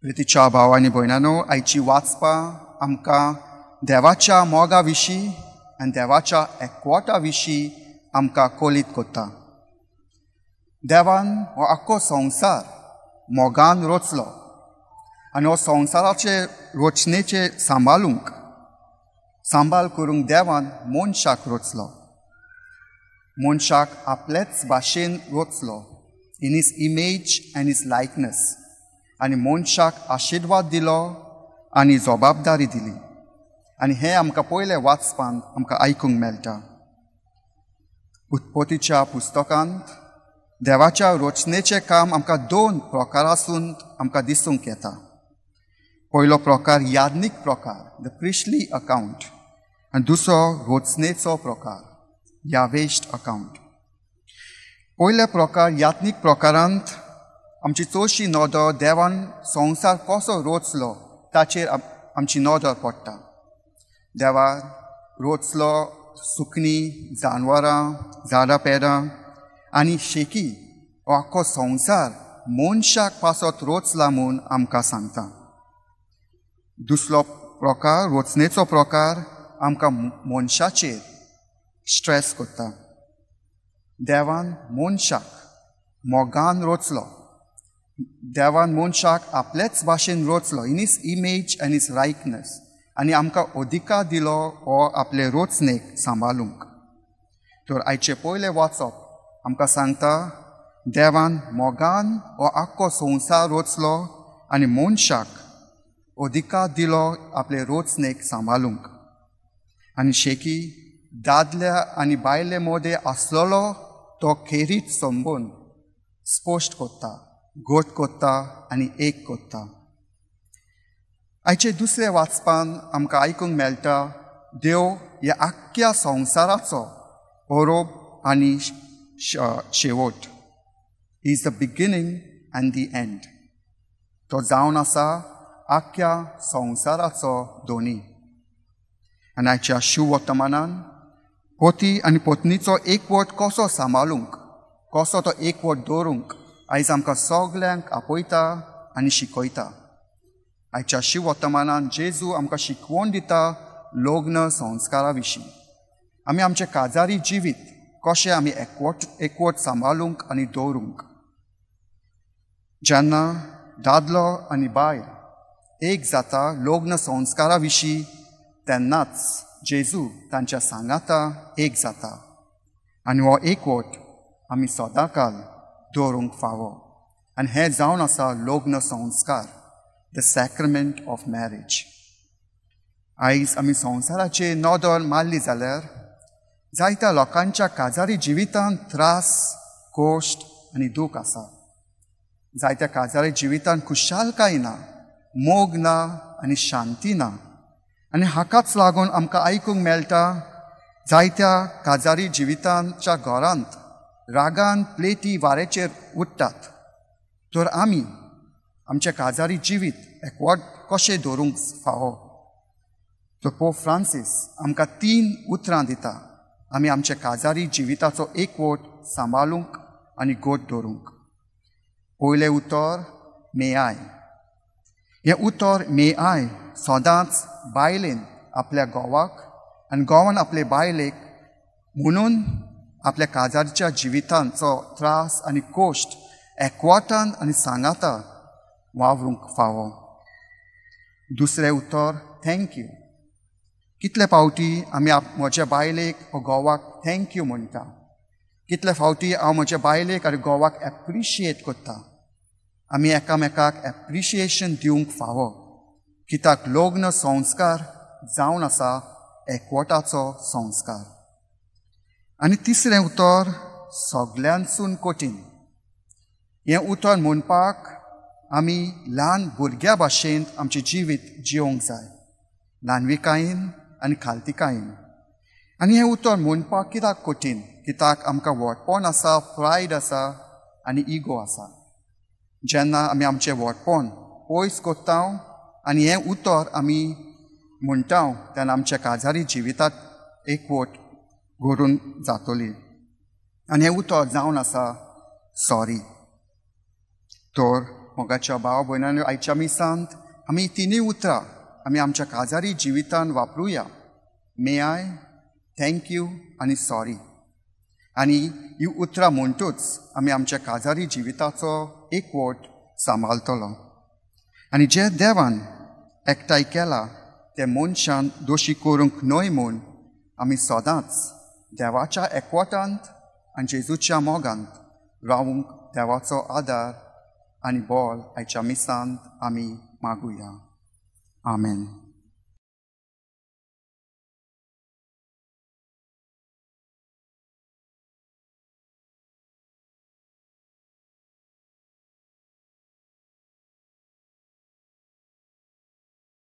प्रितीच्या भाव आनी भयणानो, आयची वाचपां आमकां देवाच्या मोगा विशीं आनी देवाच्या एकवटा विशीं आमकां कोलीत कोत्ता. देवान हो आख्खो संवसार मोगान रचलो आनी हो संवसाराचे रचनेचे सांबाळूंक सांबाळ करूंक देवान मनशाक रचलो. मनशाक आपलेच भाशेन रचलो, in his image and his likeness. आनी मनशाक आशिर्वाद दिलो आनी जबाबदारी दिली. आनी हें आमकां पयलें वाचपांत आमकां आयकूंक मेळटा. उत्पत्तीच्या पुस्तकांत देवाच्या रचनेचें काम आमकां दोन प्रकारासून आमकां दिसूंक येता. पयलो प्रकार याज्ञीक प्रकार, the priestly account, आनी दुसरो रचनेचो प्रकार, यावेस्ट अकावंट. पयल्या प्रकार याज्ञीक प्रकारांत आमची चडशी नदर देवान संवसार कसो रचलो ताचेर आमची नदर पडटा. देवान रचलो सुकणीं, जानवरां, झाडां पेडां आनी शेकी हो आख्खो संवसार मनशाक पासत रचला म्हूण आमकां सांगता. दुसरो प्रकार रचनेचो प्रकार आमकां मनशाचेर स्ट्रेस करता. देवान मनशाक मोगान रचलो, देवान मनशाक आपलेच भाशेन रचलो, in his image and his likeness, आनी आमकां अधिकार दिलो हो आपले रचनेक सांबाळूंक. तर आयचें पयलें वाचप आमकां सांगता देवान मोगान हो आख्खो संवसार रचलो आनी मनशाक अधिकार दिलो आपले रचनेक सांबाळूंक. आनी शेकी दादल्या आनी बायले मदें आसलेलो तो खेरीत संबंद स्पश्ट कोत्ता, गोट कोत्ता आनी एक कोत्ता. आयचे दुसरे वाचपान आमकां आयकूंक मेळटा देव ह्या आख्ख्या संवसाराचो ओरोब आनी शेवट, is the beginning and the end. तो जावन आसा आख्ख्या संवसाराचो दोनी. आनी आयच्या शिववर्तमानान पती आनी पत्नीचो एकवट कसो सांबाळूंक, कसो तो एकवट दवरूंक आयज आमकां सगल्यांक आपयता आनी शिकयता. आयच्या शिववर्तमानान जेजू आमकां शिकवण दिता लग्न संस्कारा विशीं. आमी आमचें काजारी जिवीत कशें आमी एकवट सांबाळूंक आनी दवरूंक. जेन्ना दादलो आनी बायल एक जाता लग्न संस्कारा विशीं तेन्नाच जेजू तांच्या सांगाता एक जाता आनी हो एकवट आमी सदांकाल दवरूंक फावो. आनी हें जावन आसा लग्न संस्कार, the सॅक्रमेंट ऑफ मॅरेज. आयज आमी संवसाराचेर नदर मारली जाल्यार जायत्या लोकांच्या काजारी जिवितांत त्रास, कश्ट आनी दूख आसा. जायत्या काजारी जिवितांत खुशालकाय ना, मोग ना आनी शांती ना. आनी हाकाच लागून आमकां आयकूंक मेळटा जायत्या काजारी जिवितांच्या घरांत रागान प्लेटी वाऱ्याचेर उडटात. तर आमी आमचें काजारी जिवीत एकवट कशें दवरूंक फावो? तर पोप फ्रांसीस आमकां 3 उतरां दिता आमी आमच्या काजारी जिविताचो एकवट सांबाळूंक आनी गोट दवरूंक. पयलें उतर मेआय. हें उतर मेआय सदांच बायलेन आपल्या घोवाक आनी घोवान आपले बायलेक म्हणून आपल्या काजारच्या जिवितांचो त्रास आनी कश्ट एकवटान आनी सांगाता वावरूंक फावो. दुसरें उतर thank you. कितले फावटी आमी म्हज्या बायलेक वा घोवाक thank you म्हणटा. कितले फावटी हांव म्हज्या बायलेक आनी घोवाक एप्रिशिएट करता. आमी एकामेकाक एप्रिशिएशन दिवंक फावो, कित्याक लग्न संस्कार जावन आसा एकवटाचो संस्कार. आनी तिसरें उतर सगल्यांसून कठीण. हें उतर म्हणपाक आमी ल्हान भुरग्या भाशेन आमचें जिवीत जिवंक जाय, ल्हानविकायेन आनी खालतिकायेन. आनी हें उतर म्हणपाक कित्याक कठीण? कित्याक आमकां व्हडपण आसा, प्रायड आसा आनी इगो आसा. जेन्ना आमी आमचें व्हडपण पयस करता आनी हें उतर आमी म्हणटा तेन्ना आमच्या काजारी जिवितांत एकवट घडून जातली. आनी हें उतर जावन आसा सॉरी. तर मोगाच्या भाव भयणांनी, आयच्या मिसांत आमी तिनूय उतरां आमी आमच्या काजारी जिवितान वापरुया. मे I, thank you आनी सॉरी. आनी ही उतरां म्हणटूच आमी आमच्या काजारी जिविताचो एकवट सांबाळटलो. आनी जे देवान एकठांय केला ते मनशान दोशी करूंक न्हय म्हूण आमी सदांच देवाच्या एकवटांत आनी जेजूच्या मोगांत रावूंक देवाचो आदार आनी बळ आयच्या मिसांत आमी मागुया. आमेन.